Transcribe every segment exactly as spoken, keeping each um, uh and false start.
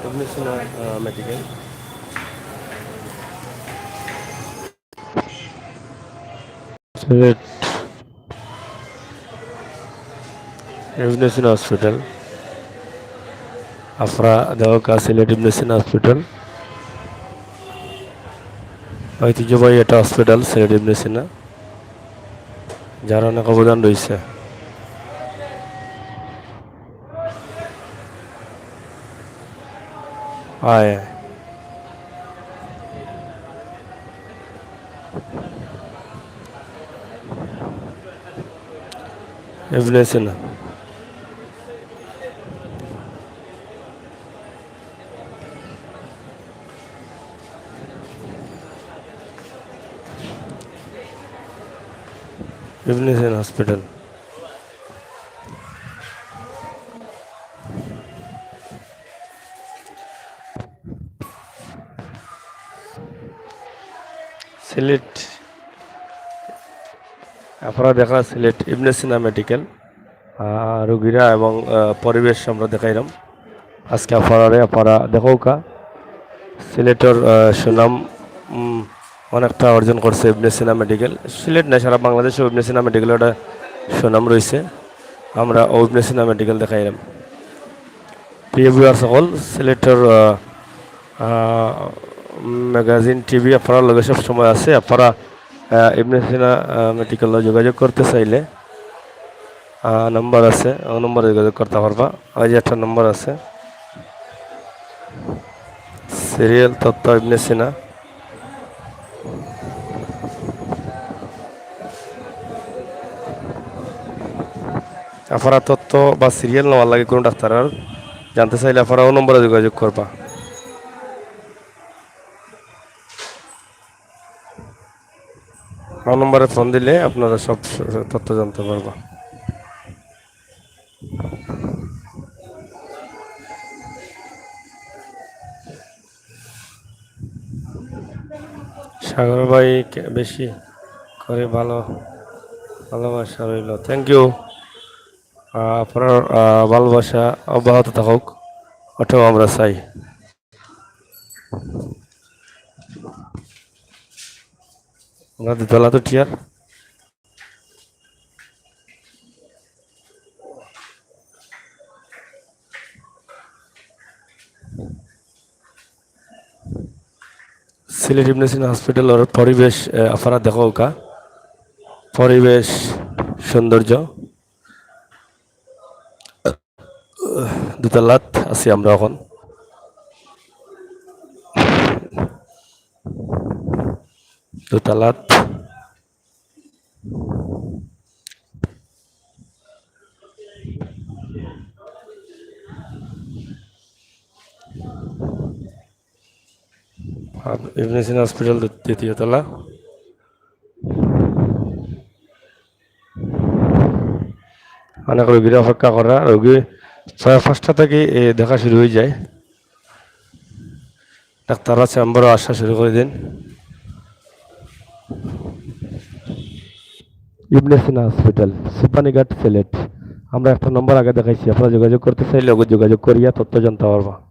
ইবনে সিনা, আহ, মেডিকেল। সিলেট ইবনে সিনা হসপিটাল। আপনারা দেখউক্কা সিলেট ইবনে সিনা হসপিটাল। ঐতিহ্যবাহী একটা হসপিটাল সিলেট ইবনে সিনা। যার অনেক অবদান রইছে। আয়। ইবনে সিনা। ইবনে সিনা হসপিটাল। সিলেট, আপনারা দেখরা সিলেট ইবনে সিনা মেডিকেল, আহ, রুগীরা এবং, আহ, পরিবেশ আমরা দেখাইলাম। আজকে আপনারারে আপনারা দেখউক্কা সিলেটর, আহ, সুনাম, উম, অনেকটা অর্জন করছে ইবনে সিনা মেডিকেল। সিলেট না, সারা বাংলাদেশে ইবনে সিনা মেডিকেল একটা সুনাম রইছে। আমরা অউ ইবনে সিনা মেডিকেল দেখাইলাম। প্রিয় ভিউয়ার সকল, সিলেটর, আহ, আহ, ম্যাগাজিন, টিভি আপনারার লগে সব সময় আছে। আপনারা, আহ, ইবনে সিনা, আহ, মেডিকেল লগে যোগাযোগ করতে চাইলে, আহ, নম্বর আছে, অউ নম্বরে যোগাযোগ করতা পারবা। অউ যে একটা নম্বর আছে, সিরিয়াল তথ্য ইবনে সিনা। আপনারা তথ্য বা সিরিয়াল নেওয়ার লাগি কুনু ডাক্তারর জানতে চাইলে আপনারা অউ নম্বরে যোগাযোগ করবা। অউ নম্বরে ফোন দিলে আপনারা সব তথ্য জানতে পারবা। সাগর ভাই, কে-, বেশি করে ভালো, ভালোবাসা রইল। Thank you। আহ, আপনার, আহ, ভালোবাসা অব্যাহত থাকুক, ওটাও আমরা চাই। আমরা দুতলা তো টিয়ার। সিলেট ইবনে সিনা হসপিটালর পরিবেশ, আহ, আপনারা দেখউক্কা। পরিবেশ, সৌন্দর্য। দুতলাত আছি আমরা অখন। দুতলাত। আর ইবনে সিনা হসপিটাল দ্বিতীয় তলা। অনেক রোগীরা অপেক্ষা করা, রোগী ছয় পাঁচটা থাকি, এ, দেখা শুরু অইযায়। ডাক্তাররা চেম্বারো আসা শুরু করি দেইন। ইবনে সিনা হসপিটাল, সুপানিঘাট, সিলেট। আমরা একটা নম্বর আগে দেখাইছি, আপনারা যোগাযোগ করতে চাইলে অগু যোগাযোগ করিয়া তথ্য জানতা পারবা।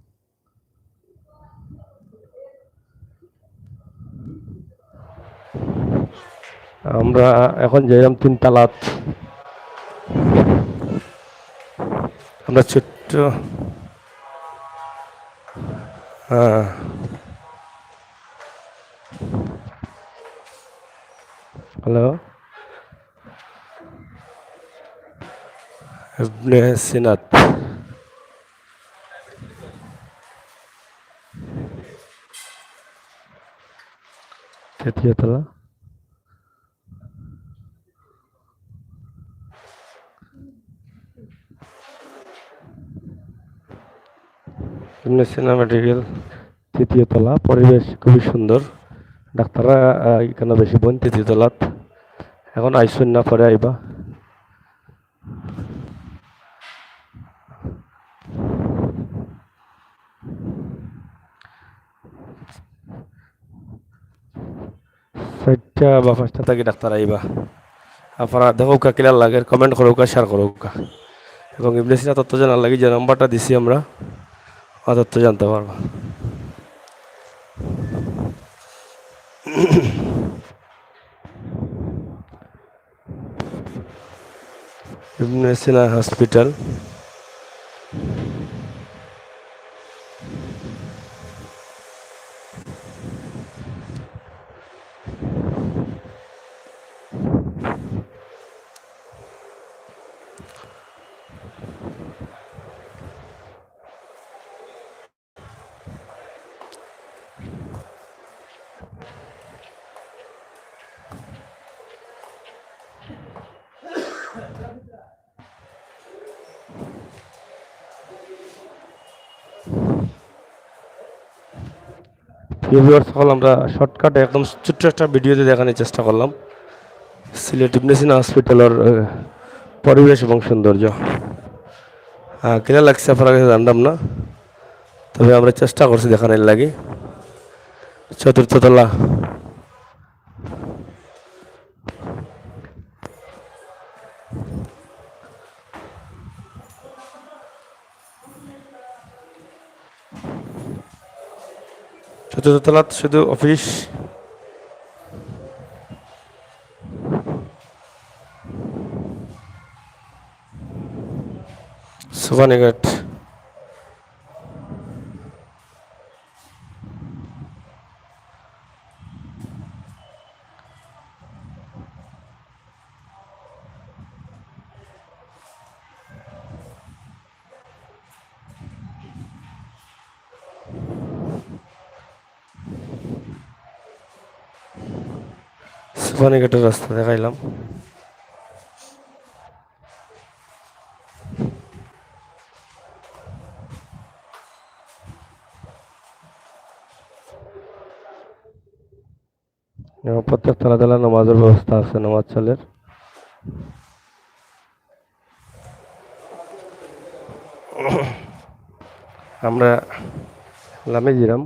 আমরা অখন যাইরাম তিন তালাত। আমরা ছোট্ট, হ্যাঁ। হ্যালো। ইবনে সিনাত। তৃতীয় তলা। ইবনে সিনা মেডিকেল। তৃতীয় তলা, পরিবেশ খুবই সুন্দর। ডাক্তাররা, আহ, ইখানো বেশি বইন তৃতীয় তলাত। অখন আইছইন না, পরে আইবা। চাইরটা বা পাঁচটা থাকি ডাক্তার আইবা। আপনারা দেখউক্কা, কিলা লাগের, comment করউক্কা, share করউক্কা। এবং ইবনে সিনা তত্ত্ব জানার লাগি যে নাম্বারটা দিছি আমরা, অউ তত্ত্ব জানতা পারবা। ইবনে সিনা হসপিটাল। প্রিয় viewers সকল, আমরা shortcut এ একদম ছোট্ট একটা video তে দেখানোর চেষ্টা করলাম সিলেট ইবনে সিনা হসপিটালর, আহ, পরিবেশ এবং সৌন্দর্য। আহ, কিলা লাগছে আপনারার কাছে জানলাম না, তবে আমরা চেষ্টা করছি দেখানোর লাগি। চতুর্থ তলা। চতুর্থ তলাত শুধু অফিস। সোভানিঘাট। সোভানিঘাটর রাস্তা দেখাইলাম। এবং প্রত্যেক তলা তলা নামাজর ব্যবস্থা আছে, নামাজ চলের। আমরা লামে যিরাম।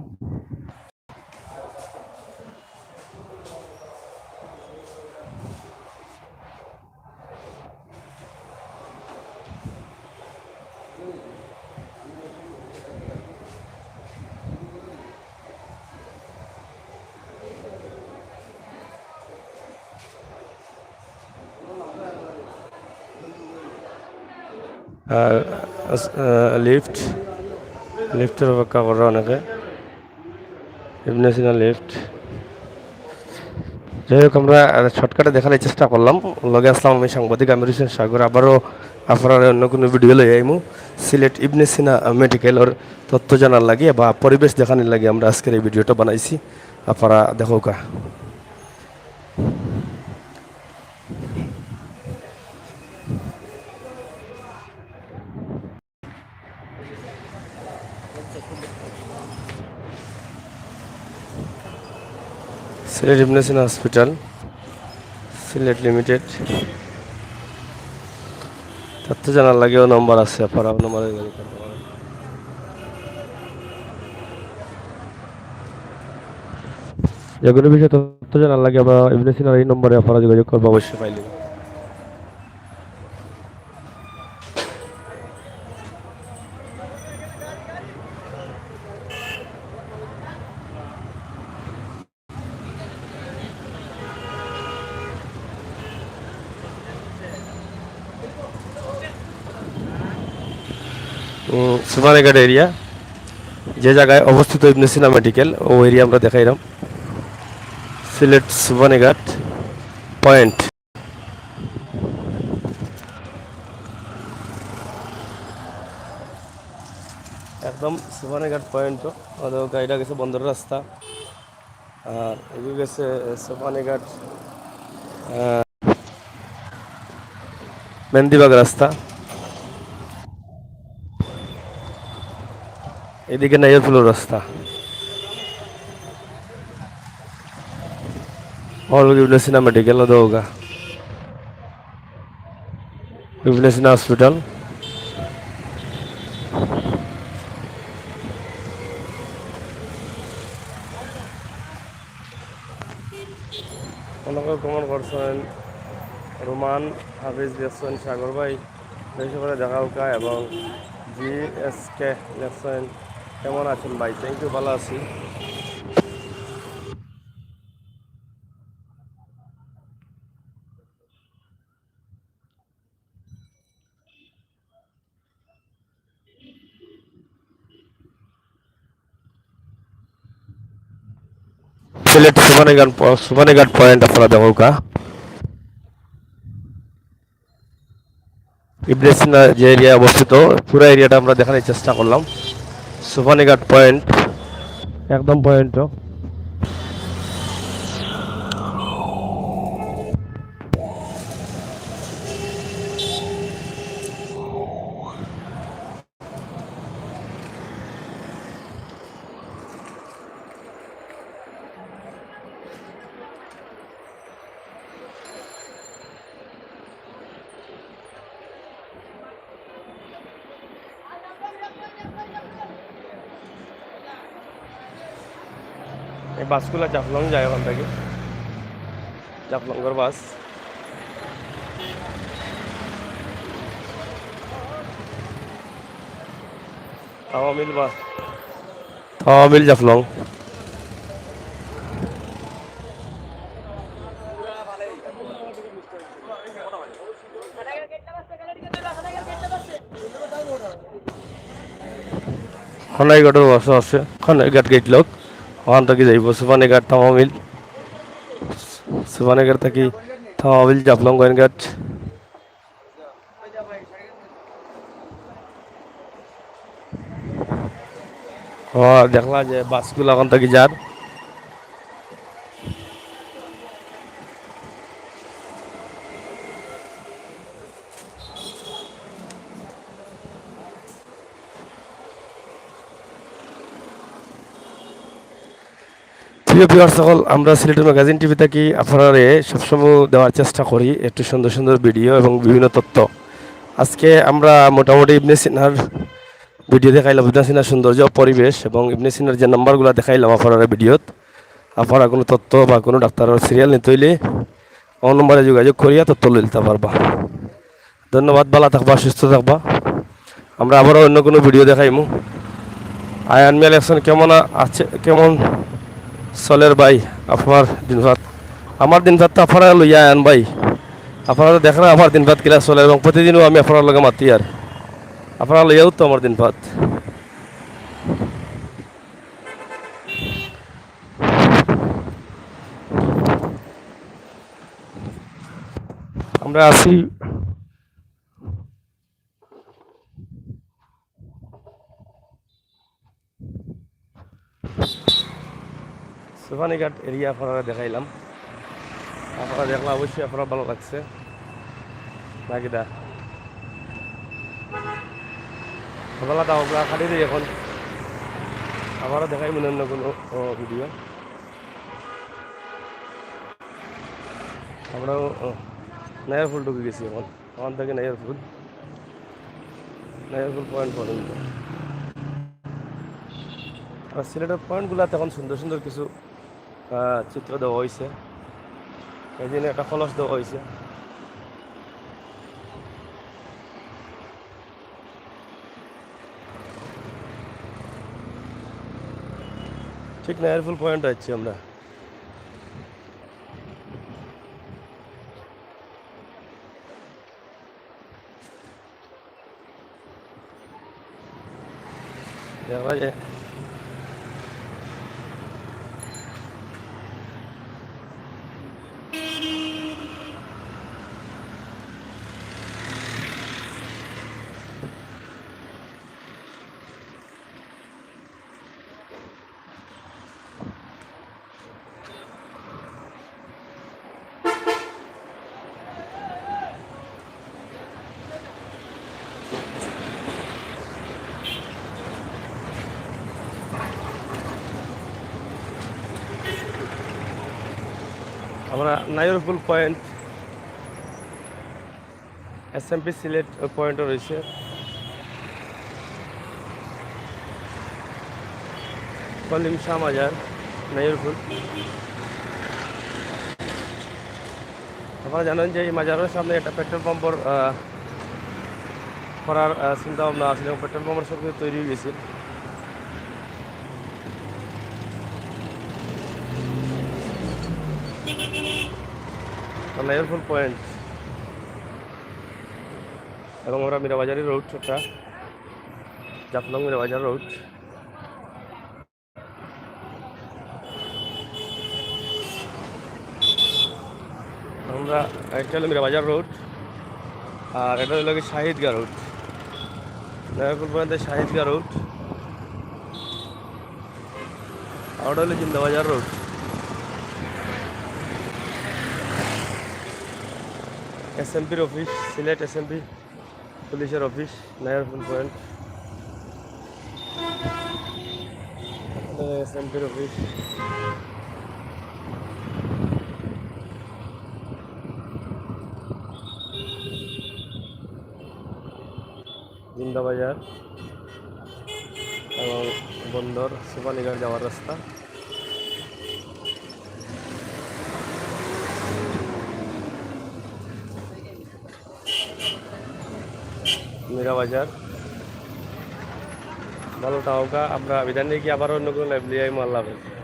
আর, আহ, লিফট, লিফটর অপেক্ষা কররা অনেকে। ইবনে সিনা লিফট। যাই হোক, আমরা, আহ, shortcut এ দেখানোর চেষ্টা করলাম। লগে আছলাম আমি সাংবাদিক আমির হোসেন সাগর। আবারও আপনারারে অন্য কোনো video লইয়া আইমু। সিলেট ইবনে সিনা মেডিকেলর তথ্য জানার লাগি বা পরিবেশ দেখানোর লাগি আমরা আজকের এই video টা বানাইছি। আপনারা দেখউক্কা। সিলেট ইবনে সিনা হসপিটাল, সিলেট লিমিটেড। তথ্য জানার লাগিও নম্বর আছে, আপনারা নম্বরে যোগাযোগ করতে পারেন। যে কোনো বিষয়ে তথ্য জানার লাগি আমরা ইবনে সিনার এই নম্বরে আপনারা যোগাযোগ করবা, অবশ্যই পাইলে। উম, সোভানিঘাট এরিয়া, যে জাগায় অবস্থিত ইবনে সিনা মেডিকেল, ও এরিয়া আমরা দেখাইলাম। সিলেট সোভানিঘাট পয়েন্ট। একদম সোভানিঘাট পয়েন্ট, অউ গাড়িটা গেছে বন্দর রাস্তা, আর এদিকে গেছে সোভানিঘাট, আহ, মেন্দিবাগ রাস্তা, এদিকে নাইয়ারপুলর রাস্তা। অউ ইবনে সিনা মেডিকেল, অউ দেউক্কা। ইবনে সিনা হসপিটাল। অনেকে comment করছেন, রোমান হাফিজ লেখছইন, সাগর ভাই, বেশি করে দেখা হোক। এবং জি এস কে লেখছইন, কেমন আছেন ভাই? থ্যাংক ইউ, ভালো আছি। সিলেট সুবহানীঘাট প-, সুবহানীঘাট পয়েন্ট আপনারা দেখউক্কা। ইবনে সিনা যে এরিয়া অবস্থিত, পুরা এরিয়াটা আমরা দেখানোর চেষ্টা করলাম। সুবহানীঘাট পয়েন্ট, একদম পয়েন্ট। এই বাসগুলা জাফলং যায় ওখান থেকে, জাফলংগর বাস। আওয়ামী লীগ বা-, আওয়ামী লীগ জাফলং। খনাইঘাটর বাসও আছে, খনাইঘাট গেইট লগ, ওখান থাকি যাইব সুবহানীঘাট থামামিল, সুবহানীঘাট থাকি থামামিল জাফলং গোয়েনঘাট। ও, দেখলা যে বাসগুলা ওখান থাকি যার। প্রিয় ভিউয়ার্স সকল, আমরা সিলেটের ম্যাগাজিন টিভি থাকি আপনারারে সবসময় দেওয়ার চেষ্টা করি একটু সুন্দর সুন্দর ভিডিও এবং বিভিন্ন তথ্য। আজকে আমরা মোটামুটি ইবনে সিনার ভিডিও দেখাইলাম, ইবনে সিনার সৌন্দর্য, পরিবেশ এবং ইবনে সিনার যে নাম্বারগুলা দেখাইলাম আপনারারে ভিডিওত। আপনারা কোনো তথ্য বা কোনো ডাক্তারর সিরিয়াল নিতে অইলে আমার নম্বরে যোগাযোগ করিয়া তথ্য লইতা পারবা। ধন্যবাদ, ভালা থাকবা, সুস্থ থাকবা। আমরা আবারও অন্য কোনো ভিডিও দেখাইমু। আয়ান মিয়া লেখছইন, কেমন আ-, আছে, কেমন চলের ভাই আপনার দিনপাত? আমার দিনপাত তো আপনারা লইয়া আয়ান ভাই, আপনারা তো দেখরা আমার দিনপাত কিলা চলের, এবং প্রতিদিনও আমি আপনার লগে মাতি আর আপনারা লইয়াও তো আমার দিনপাত। আমরা আছি সুবহানীঘাট এরিয়া আপনারা দেখাইলাম, আপনারা দেখলা অবশ্যই আপনারা ভালো লাগছে নাকি দা? সকালে দাও, আমরা খালি দিই এখন, আবারও দেখাই মনে অন্য কোনো, ও, ভিডিও। আমরাও, ও, নায়ারপুল ঢুকে গেছি এখন। ওখান থেকে নায়ারপুল, নায়ারপুল পয়েন্ট পর্যন্ত। আর সিলেটের পয়েন্টগুলাতে এখন সুন্দর সুন্দর কিছু, আহ, চিত্র দেওয়া হয়েছে। এই জন্য একটা কলস দেওয়া হয়েছে। ঠিক নায়ারপুল পয়েন্ট আছি আমরা। দেখা যায়। আমরা নায়ারপুল পয়েন্ট, এসএমপি সিলেট পয়েন্টও রয়েছে। কলিম শাহ মাজার, নায়ারপুল। আপনারা জানেন যে এই মাজারের সামনে একটা পেট্রোল পাম্পর, আহ, করার, আহ, চিন্তা ভাবনা আছিল এবং পেট্রোল পাম্পর সব কিছু তৈরি হয়ে গেছে। নায়ারপুল পয়েন্ট এবং আমরা মীরাবাজারি রোড, একটা জাফলং মীরাবাজার রোড। আমরা একটা হলো মীরাবাজার রোড, আর এটা হলো কি শাহিদগা রোড, নায়ারপুল পয়েন্ট শাহিদগা রোড, আর ওটা হলো জিন্দাবাজার রোড। এসএমপির অফিস, সিলেট এসএমপি পুলিশের অফিস, নায়ারপুল পয়েন্ট, এসএমপির অফিস। জিন্দাবাজার এবং বন্দর সুপানিঘাট যাওয়ার রাস্তা। মীরাবাজার। ভালো থাকউক্কা, আমরা বিদায় নিয়া আবার অন্য কোনো লাইভ লইয়া আইমু। আল্লাহ হাফেজ।